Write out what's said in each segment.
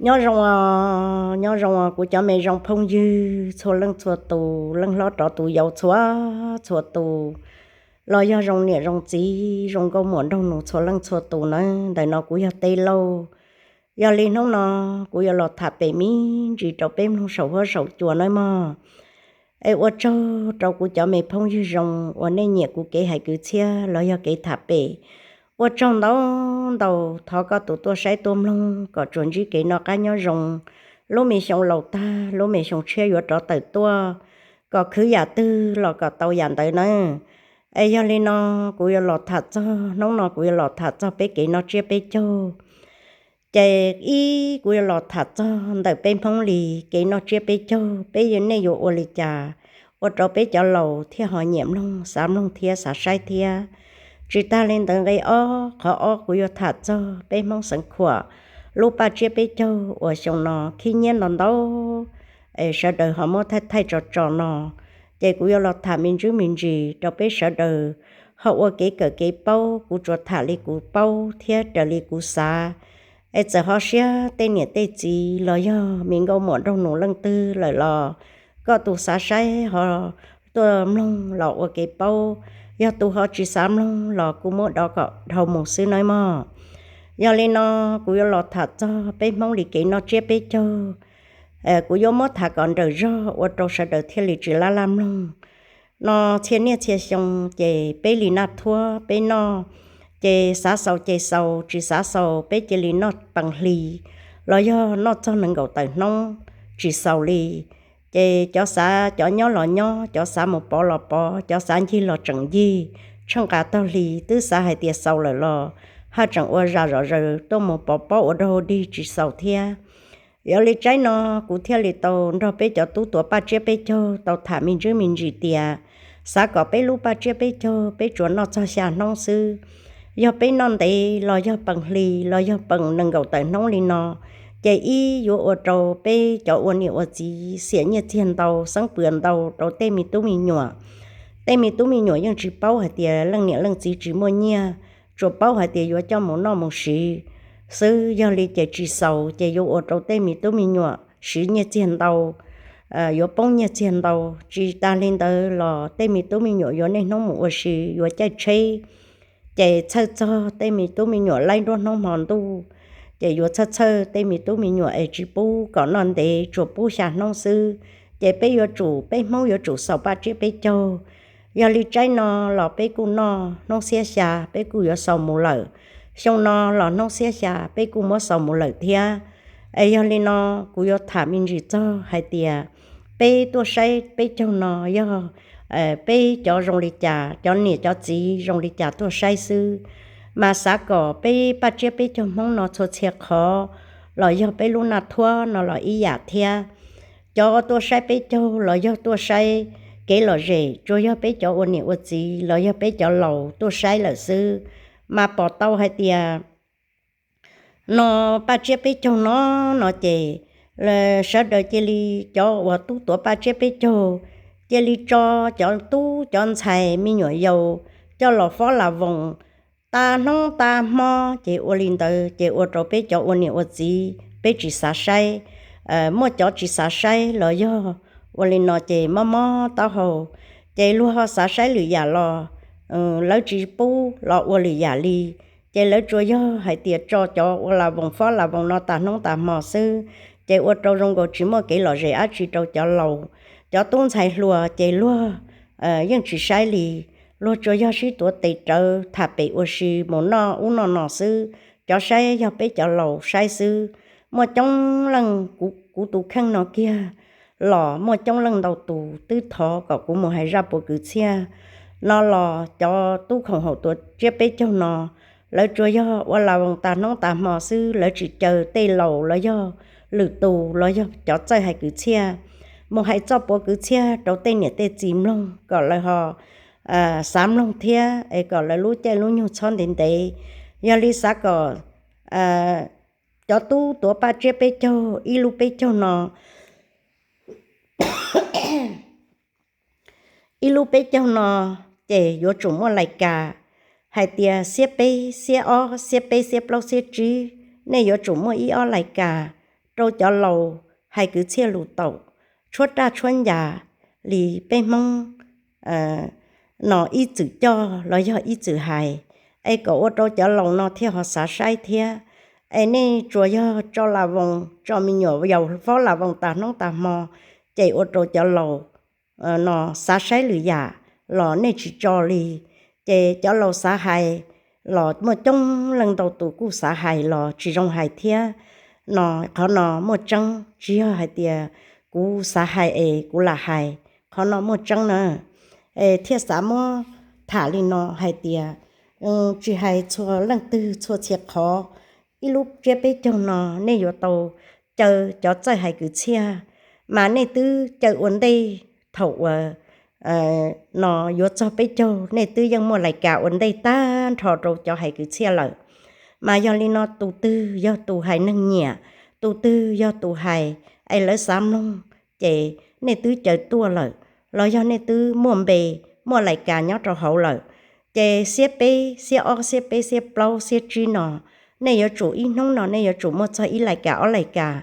Nyob zoo, nyob zoo kuv cov me zoo phooj ywg txhua leej txhua tus, leej hlob rov tus yau txhua txhua tus, los yog zoo niam zoo txiv zoo nkauj muam nraug nus txhua leej txhua tus nawb. Ntawm no kuv yog Tej Lauj. Yog li hnub no kuv yuav los tham pem me ntsis rau peb mloog saum huab saum cua nawb mog. Es ua tsaug rau kuv cov me phooj ywg zoo uas nej nyiam kuv kev hais kwv txhiaj los yog kev tham pem. Ua tsaug ntau ntau, thov koj tus tuaj saib tuaj mloog kom tsuas ntsib kev noj qab nyob zoo. Lub me xyoo laus tag, lub me xyoo tshiab yuav rov tawm tuaj, kom khwv yam twg los kom tau yam ntawd nawb. Es yog li no, kuv yuav los tham txog, hnub no kuv yuav los tham txog peb kev noj tsiab peb caug. Ces ib, kuv yuav los tham txog ntawm peb Hmoob li kev noj tsiab peb caug, peb yuav, nej yuav ua li cas ua rau peb cov laus thiaj ho nyiam mloog, xav mloog thiab xav saib thiab. Tsis tag li ntawd, nqe ob, qhov ob kuv yuav tham txog peb Hmoob Xeev Khuam lub paj tsiab peb caug uas xyoo no khib nyiab ntau ntau, es sawv daws ho muab thaij thaij tso tso no. Ces kuv yuav los tham me ntsis me ntsis rau peb sawv daws ho ua kev kawm kev paub, kuv tsuas tham li kuv paub thiab raws li kuv xav. Es txawm ho siab tej niam tej txiv los yog me nkauj muam nraug nus leej twg lawm los, koj tus xav saib ho tuaj mloog los ua kev paub, yog tus ho tsis xav mloog los kuj muab dov kom dhau mus xwb nawb mog. Yog li no, kuv yuav los tham txog peb Hmoob li kev noj tsiab peb caug. Kuv yuav muab tham kom nrawm zog ua rau sawv daws thiaj li tsis laj laj mloog. No txhia niaj txhia xyoo ces peb li Naj Thuab peb noj, ces xav xaus ces xaus, tsis xav xaus peb cia li noj pees hli, los yog noj txog nees nkaum tawm hnub tsis xaus li. Ces cov xav cov nyob los nyob, cov xav mus pov los pov, cov xav ncig los tseem ncig, tsheej nqa taug hli, twb xav hais tias xaus lawm los haj tseem ua zam zom zaws tuaj mus pov pob ua dog dig tsis xaus thiab. Yog li tsaib no kuv thiaj li tau nrog peb cov tub tuav paj tsiab peb caug tau tham me ntsis me ntsis tias, xav kom peb lub paj tsiab peb caug peb tsuas noj txog xya hnub xwb. Yog peb noj ntev los yog pees hli los yog pees nees nkaum tawm hnub li no, ces ib yuav ua rau peb cov ua niam ua txiv xiam nyiaj txiag ntau, xeeb pwm ntau rau tej me tub me nyuam. Tej me tub me nyuam yeej tsis paub hais tias leej niam leej txiv tsis muaj nyiaj, tsuas paub hais tias yuav coj mus noj mus siv xwb. Yog li ces tsis xaus ces yuav ua rau tej me tub me nyuam siv nyiaj txiag ntau, yuav poob nyiaj txiag ntau. Tsis tas li ntawd los tej me tub me nyuam yuav niaj hnub mus ua si, yuav caij tsheb, ces txhawj txog tej me tub me nyuam laib nruab hnub hmo ntuj, ces yuav txhawj txhawj tej me tub me nyuam es tsis pub kom noj ntev, tsuas pub xya hnub xwb. Ces peb yuav tsum, peb Hmoob yuav tsum xaus paj tsiab peb caug. Yog li tsaib no los peb kuj noj hnub xiab xya peb kuj yuav xaus mus lawm, xyoo no los hnub xiab xya peb kuj muab xaus mus lawm thiab. Es yog li no, kuv yuav tham me ntsis txog hais tias peb tuaj saib peb caug no yog peb cov zoo li cas, cov niam cov txiv zoo li cas tuaj saib xwb. Mas xav kom peb paj tsiab peb caug Hmoob no txhua txhia qhov los yog peb lub Naj Thuab no los ib yam thiab. Cov tuaj saib peb caug los yog tuaj saib kev lom zem tsuas yog peb cov ua niam ua txiv los yog peb cov laus tuaj saib lawm xwb. Mas pom tau hais tias no paj tsiab peb caug no, no ces sawv daws cia li, cov uas tub tuav paj tsiab peb caug cia li tso cov tub cov ntxhais me nyuam yaus coj los fob las voos tas hnub tas hmo. Ces ua li ntawd ces ua rau peb cov ua niam ua txiv peb tsis xav saib. Muaj cov tsis xav saib los yog ua li no ces mob mob taub hau, ces luag ho xav saib lwm yam los lawv tsis pub los ua lwm yam li. Ces lawv tsuas yog hais tias tso cov ua las voos fob las voos no tas hnub tas hmo xwb, ces ua rau zoo nkaus tsis muaj kev lom zem dab tsi rau cov laus. Cov tub ntxhais hluas ces luag yeej tsis saib li, luag tsuas yog sib tuav tes rawv tham pem ua si mus noj ub noj no xwb. Cov saib yog peb cov laus saib xwb. Muaj coob leej, kuv tus kheej no kiag los muaj coob leej ntau tus twb thov kom kuv mus hais zaj puav kwv txhiaj no los cov tub khoom haum tuav tsiab peb caug no, lawv tsuas yog ua las voos tas hnub tas hmo xwb, lawv tsis caw tej laus los yog lwm tus los yog cov txawj hais kwv txhiaj mus hais txoj puav kwv txhiaj rau tej niam tej txiv mloog kom lawv ho xav mloog thiab es kom lawv lub caij lub nyoog txhob ntev ntev. Yog li xav kom cov tub tuav paj tsiab peb caug ib lub peb caug no, ib lub peb caug no ces yuav tsum muaj lais kas hais tias xiab peb xiab ob xiab peb xiab plaub xiab tsib, nej yuav tsum muaj ib ob lais kas rau cov laus hais kwv txhiaj lus taum, tshuab raj tshuab ncas li peb Hmoob no ib txwm coj los yog ib txwm hais, es kom ua rau cov laus no thiaj ho xav saib thiab. Es nej tsuas yog tso las voos, tso me nyuam yaus fob las voos tas hnub tas hmo, ces ua rau cov laus no xav saib lwm yam los nej tsis tso li. Ces cov laus xav hais los muaj coob leej ntau tus kuj xav hais los tsis zoo hais thiab. No qhov no muaj tseeb, tsis yog hais tias kuv xav hais es kuv lam hais, qhov no muaj tseeb na. Es thiaj xav muab tham li no hais tias tsis hais txhua leej twg txhua txhia qhov, ib lub tsiab peb caug no nej yuav tau caw cov txawj hais kwv txhiaj, mas nej twb caw ua ntej thaum uas no yuav txog peb caug, nej twb yeej muaj lais kas ua ntej tag nrho rau cov hais kwv txhiaj lawm. Mas yog li no tus twg yog tus hais neeg nyiam, tus twg yog tus hais es lawv xav mloog, ces nej twb caw tuaj lawm, los yog nej twb muaj npe, muaj lais kas nyob rau hauv lawm, ces xiab peb xiab ob xiab peb xiab plaub xiab tsib no, nej yuav tsum ib hnub no nej yuav tsum muaj txog ib lais kas ob lais kas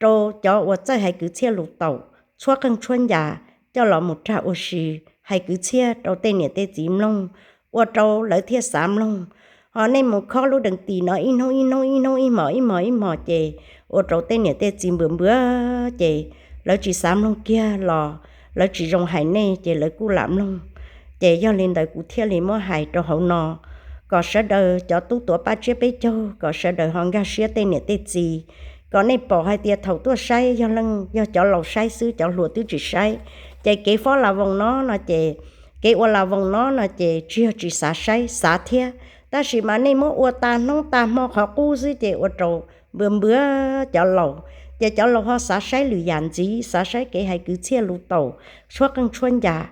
rau cov uas txawj hais kwv txhiaj lus taum, tshuab qeej tshuab ncas coj los mus rag ua si, hais kwv txhiaj rau tej niam tej txiv mloog, ua rau lawv thiaj xav mloog. Ho nej mus khob lub dees tis no ib hnub ib hnub ib hnub ib hmos ib hmos ib hmos ces ua rau tej niam tej txiv npwm npwm ces lawv tsis xav mloog kiag los lawv tsis zoo hais nej ces lawv kuj lam mloog. Ces yog li ntawd kuv thiaj li muab hais rau hauv no, kom sawv daws cov tub tuav paj tsiab peb caug kom sawv daws ho nkag siab tej niam tej txiv, kom nej pom hais tias thaum tuaj saib yog leej yog cov laus saib xwb, cov hluas twb tsis saib. Ces kev fob las voos no no ces, kev ua las voos no no ces tsis yog tsis xav saib, xav thiab, tab sis mas nej muab ua tas hnub tas hmo qhov qub xwb ces ua rau npwm npwm cov laus. Ces cov laus ho xav saib lwm yam ntxiv, xav saib kev hais kwv txhiaj lus taum, tshuab qeej tshuab ncas,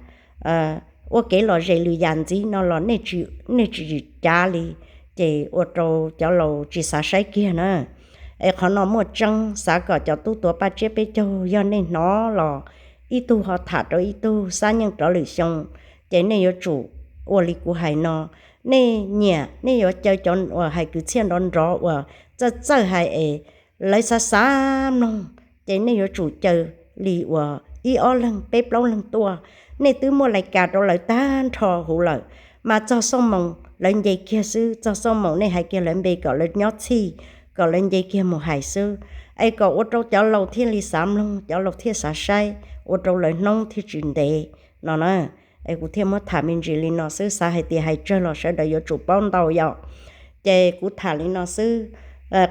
ua kev lom zem lwm yam ntxiv no los nej tsis cav li, ces ua rau cov laus tsis xav saib kiag na. Es qhov no muaj tseeb, xav kom cov tub tuav paj tsiab peb caug yog nej hnov los ib tug ho tham rau ib tug, xab nyeej rov lwm xyoo, ces nej yuav tsum ua li kuv hais no. Nej nyiam nej yuav caw cov uas hais kwv txhiaj nrov nrov uas txawj txawj hais es lawv xav xav mloog, ces nej yuav tsum caw li uas ib ob leeg peb plaub leeg tuaj. Nej twb muaj lais kas rau lawv tag nrho huv lawm, mas txog xuaj moos lawv nce kiag xwb, txog xuaj moos nej hais kiag lawv npe kom lawv nyob txhij, kom lawv nce kiag mus hais xwb, es kom ua rau cov laus thiaj li xav mloog, cov laus thiaj xav saib, ua rau lawv hnub thiaj tsis ntev no na. Es kuv thiaj muab tham me ntsis li no xwb, xav hais tias hais tsawg los sawv daws yuav tsum paub ntau yom. Ces kuv tham li no xwb.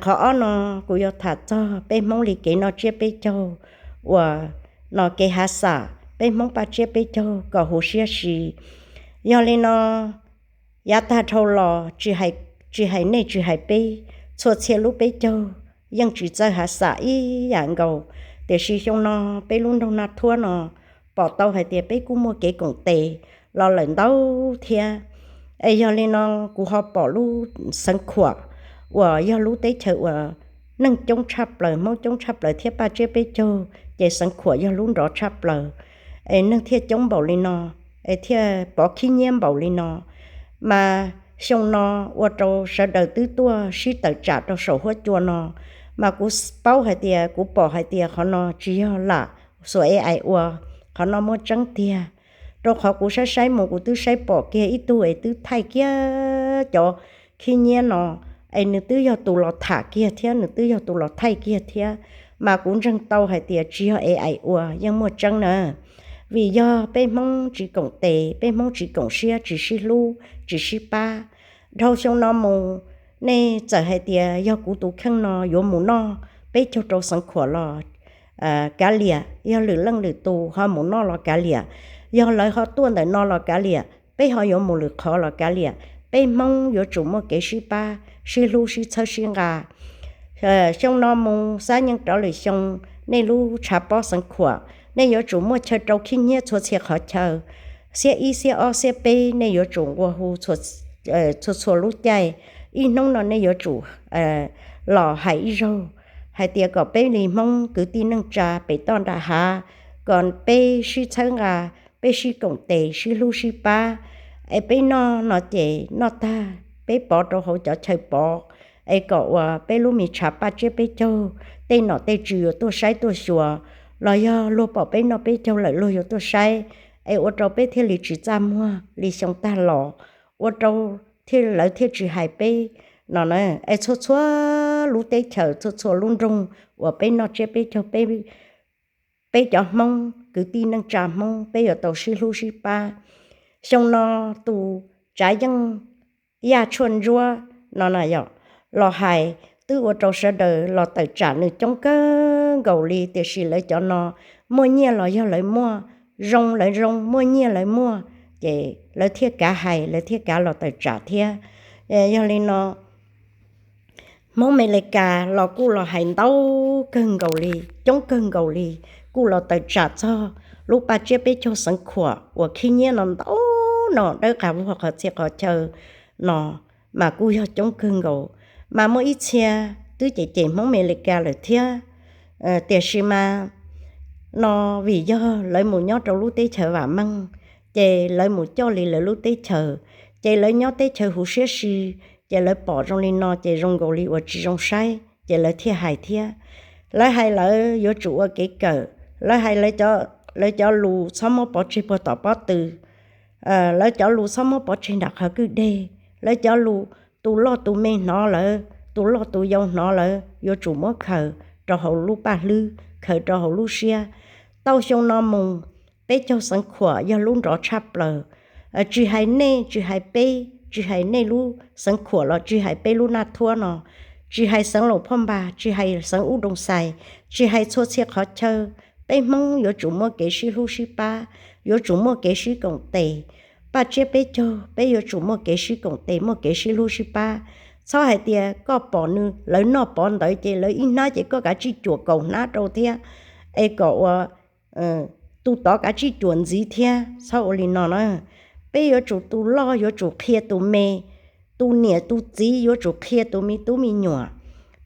Qhov ob no kuv yuav tham txog peb Hmoob li kev noj tsiab peb caug uas no kev hav xam, peb Hmoob paj tsiab peb caug kom huv siab si. Yog li no, yav tag dhau los tsis hais nej tsis hais peb, txhua txhia lub peb caug yeej tsis txawj hav xam ib yam nkaus. Tiam sis xyoo no peb lub nroog Naj Thuab no pom tau hais tias peb kuj muaj kev koom tes los lawm ntau thiab. Es yog li no kuv ho pom lub Xeev Khuam uas yog lub teb chaws uas neeg coob tshaj plaws, Hmoob coob tshaj plaws thiab paj tsiab peb caug, ces Xeev Khuam yog lub nrov tshaj plaws, es neeg thiaj coob npaum li no, es thiaj pov khib nyiab npaum li no. Mas xyoo no ua rau sawv daws twb tuaj sib tawm tsam rau saum huab cua no, mas kuv paub hais tias, kuv pom hais tias qhov no tsis yog lam xuas AI ua, qhov no muaj tseeb tiag. Rau qhov kuv saib saib mus kuv twb saib pom kiag ib tug es twb thaij kiag cov khib nyiab no, es nws twb yog tus los tham kiag thiab, nws twb yog tus los thaij kiag thiab, mas kuv ntseeg tau hais tias tsis yog AI ua, yeej muaj tseeb na. Vim yog peb Hmoob tsis koom tes, peb Hmoob tsis koom siab, tsis sib hlub, tsis sib pab. Dhau xyoo no mus, nej txawm hais tias yog kuv tus kheej no yuav mus noj peb caug rau Xeev Khuam los kav liam, yog lwm leej lwm tus ho mus noj los kav liam, yog lawv ho tuaj ntawm no los kav liam, peb ho yuav mus lwm qhov los kav liam, peb Hmoob yuav tsum muaj kev sib pab, sib hlub, sib txhawb sib nqa. Xyoo no mus xab nyeej rov lwm xyoo, nej lub tshav pob Xeev Khuam, nej yuav tsum muaj chaw rau khib nyiab txhua txhia qhov chaw. Xiab ib, xiab ob, xiab peb, nej yuav tsum nqua hu txhua txhua lub caij. Ib hnub no nej yuav tsum los hais ib zaug hais tias kom peb li Hmoob kwv tij neej tsa pem toj nram hav, kom peb sib txhawb nqa, peb sib koom tes, sib hlub sib pab, es peb noj no ces noj tag peb pov rau hauv cov chaw pov, es kom uas peb lub me tshav paj tsiab peb caug tej nom tej tswv yuav tuaj saib tuaj xyuas, los yog luag pom peb noj peb caug lawm luag yuav tuaj saib, es ua rau peb thiaj li tsis txaj muag li xyoo tag los, ua rau thiaj lawv thiaj tsis hais peb no na. Es txhua txhua lub teb chaws, txhua txhua lub nroog uas peb noj tsiab peb caug, peb cov Hmoob kwv tij neej tsa Hmoob peb yuav tau sib hlub sib pab. Xyoo no tus Tsav Yeej Yaj Tshuaj Ntsuab no na yom, los hais twb ua rau sawv daws los tawm tsam nws coob kawg nkaus li, tiam sis lawv cov no muaj nyiaj los yog lawv muaj, zoo lawv zoo, muaj nyiaj lawv muaj, ces lawv thiaj kav hais, lawv thiaj kav los tawm tsam thiab. Yog li no Hmoob Amelikas los kuj los hais ntau kawg nkaus li, coob kawg nkaus li, kuj los tawm tsam txog lub paj tsiab peb caug Xeev Khuam uas khib nyiab no ntau no, dawb qas vog qhov txhia qhov chaw no, mas kuj yog coob kawg nkaus. Mas muaj ib txhia twb cem cem Hmoob Amelikas lawm thiab, tiam sis mas no vim yog lawv mus nyob rau lub teb chaws vam meej, ces lawv mus coj li lawv lub teb chaws, ces lawv nyob teb chaws huv siab si, ces lawv pom zoo li no ces zoo nkaus li uas tsis zoo saib, ces lawv thiaj hais thiab. Lawv hais lawv yuav tsum ua kev kawm, lawv hais lawv cov lus txhob muab pov tseg puag tom pob tw, lawv cov lus txhob muab pov tseg nram qhov kwj deg, lawv cov lus tus loj tus me hnov lawm, tus loj tus yau hnov lawm, yuav tsum muab khaws rau hauv lub paj hlwb, khaws rau hauv lub siab. Tau xyoo no mus, peb caug Xeev Khuam yog lub nrov tshaj plaws. Tsis hais nej, tsis hais peb, tsis hais nej lub Xeev Khuam los tsis hais peb lub Naj Thuab no, tsis hais xeev Loos Phoj Npas, tsis hais xeev Ub Doo Xais, tsis hais txhua txhia qhov chaw, peb Hmoob yuav tsum muaj kev sib hlub sib pab, yuav tsum muaj kev sib koom tes. Paj tsiab peb caug peb yuav tsum muaj kev sib koom tes, muaj kev sib hlub sib pab. Txhob hais tias koj pom nws lawv noj pov ntawd ces lawv ib hnab ces koj kav tsij cuam kaum hnab rau thiab, es kom ua tus tod kav tsij cuam ntxiv thiab. Txhob ua li no na. Peb yuav tsum, tus loj yuav tsum qhia tus me, tus niam tus txiv yuav tsum qhia tus me tub me nyuam.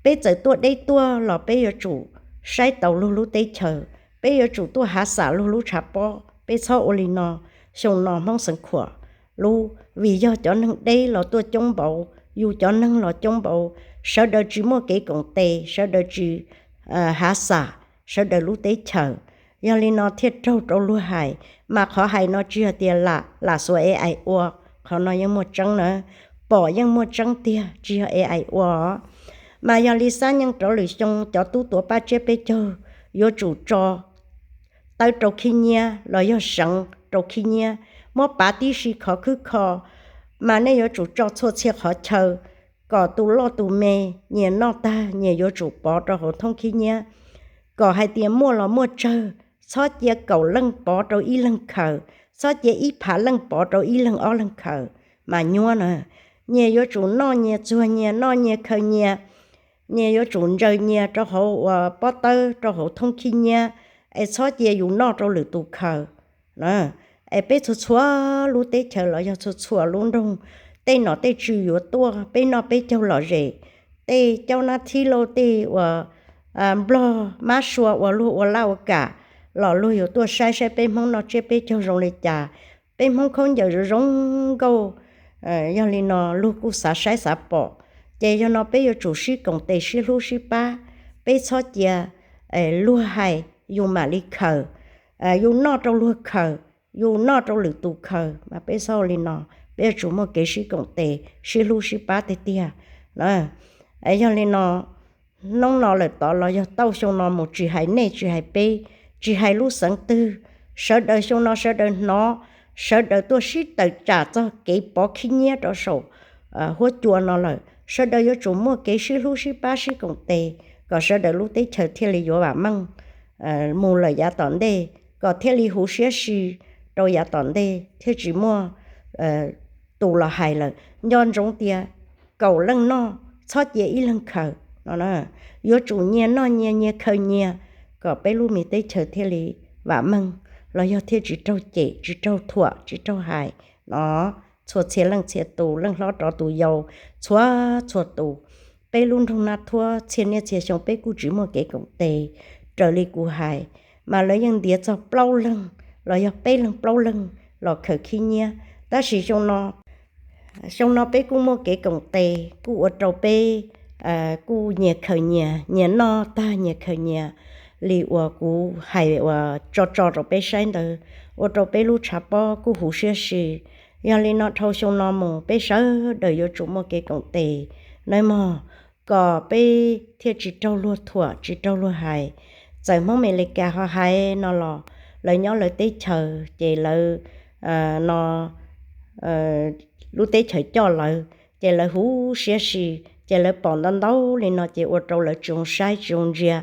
Peb txawm tuaj deb tuaj los peb yuav tsum saib taus luag lub teb chaws, peb yuav tsum tuaj hav xam luag lub tshav pob. Peb txhob ua li no. Xyoo no Hmoob Xeev Khuam lub, vim yog cov neeg deb los tuaj coob npaum, yus cov neeg los coob npaum, sawv daws tsis muaj kev koom tes, sawv daws tsis hav xam sawv daws lub teb chaws. Yog li no thiaj raug rau luag hais, mas qhov hais no tsis yog tias lam lam xuas AI ua, qhov no yeej muaj tseeb na, pom yeej muaj tseeb tiag, tsis yog AI ua. Mas yog li xab nyeej rov lwm xyoo cov tub tuav paj tsiab peb caug yuav tsum tso tawb rau khib nyiab los yog seev rau khib nyiab, muab pav tib si khov khwb kho, mas nej yuav tsum tso txhua txhia qhov chaw kom tus loj tus me nyias noj tag nyias yuav tsum pov rau hauv thoob khib nyiab, kom hais tias muaj los muaj tsawg, txhob cia kaum leej pov rau ib leeg khaws, txhob cia ib phav leej pov rau ib leeg ob leeg khaws, mas nyuab na. Nyias yuav tsum noj nyias txuag nyias, noj nyias khaws nyias, nyias yuav tsum ntsaws nyias rau hauv uas pob tawb rau hauv thoob khib nyiab, es txhob cia yus noj rau lwm tus khaws. Es peb txhua txhua lub teb chaws los yog txhua txhua lub nroog, tej nom tej tswv yuav tuaj, peb noj peb caug lom zem, tej caub nab thib lauj, tej uas nplog mab sua uas luag ua laj ua kam los luag yuav tuaj saib saib peb Hmoob noj tsiab peb caug zoo li cas, peb Hmoob khaub ncaws zoo zoo nkauj. Yog li no luag kuj xav saib xav pom, ces yog no peb yuav tsum sib koom tes sib hlub sib pab, peb txhob cia luag hais yus mam li khaws, yus noj rau luag khaws, yus noj rau lwm tus khaws, mas peb txhob ua li no, peb yuav tsum muaj kev sib koom tes sib hlub sib pab tiag tiag. Yog li no, hnub no lawm tod los yog tau xyoo no mus tsis hais nej tsis hais peb, tsis hais lub xeev twg, sawv daws xyoo no sawv daws hnov, sawv daws tuaj sib tawm tsam txog kev pov khib nyiab rau saum huab cua no lawm, sawv daws yuav tsum muaj kev sib hlub sib pab sib koom tes, kom sawv daws lub teb chaws thiaj li yuav vam meej mus lawm yav tom ntej, kom thiaj li huv siab si rau yav tom ntej thiaj tsis muaj tus los hais lawm. Nco ntsoov tias kaum leej noj txhob cia ib leeg khaws no, yuav tsum nyias noj nyias nyias khaws nyias, kom peb lub me teb chaws thiaj li vam meej, los yog thiaj tsis raug cem tsis raug thuam tsis raug hais no. Txhua txhia leej txhia tus, leej hlob rov tus yau, txhua txhua tus, peb lub nroog Naj Thuab txhia niaj txhia xyoo peb kuj tsis muaj kev koom tes. Raws li kuv hais, mas lawv yeej ntiav txog plaub leeg los yog peb leeg plaub leeg los khaws khib nyiab, tab sis xyoo no peb kuj muaj kev koom tes kuj ua rau peb kuj nyias khaws nyias, nyias noj tag nyias khaws nyias li uas kuv hais uas tso tso rau peb saib ntawd, ua rau peb lub tshav pob kuj huv siab si. Yog li no dhau xyoo no mus peb sawv daws yuav tsum muaj kev koom tes nawb mog, kom peb thiaj tsis raug luag thuam tsis raug luag hais. Txawm Hmoob Meskas ho hais no los lawv nyob lawv teb chaws ces lawv no lub teb chaws coj lawv, ces lawv huv siab si, ces lawv pom ntau ntau li no ces ua rau lawv tsis zoo saib tsis zoo ntsia,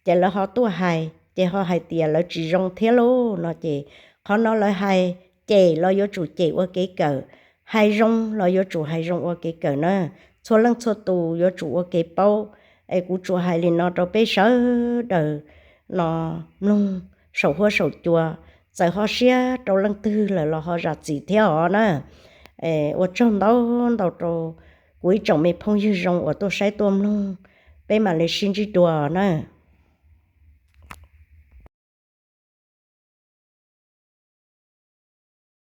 ces lawv ho tuaj hais ces ho hais tias lawv tsis zoo thiab lauj no ces qhov no lawv hais cem los yuav tsum cem ua kev kawm, hais zoo los yuav tsum hais zoo ua kev kawm na. Txhua leej txhua tus yuav tsum ua kev paub. Es kuv tsuas hais li no rau peb sawv daws no mloog saum huab saum cua, txawm ho siab rau leej twg lawm los ho zam txim thiab os na. Ua tsaug ntau ntau rau kuv ib tsoom me phooj ywg zoo uas tuaj saib tuaj mloog, peb mam li sib ntsib dua na.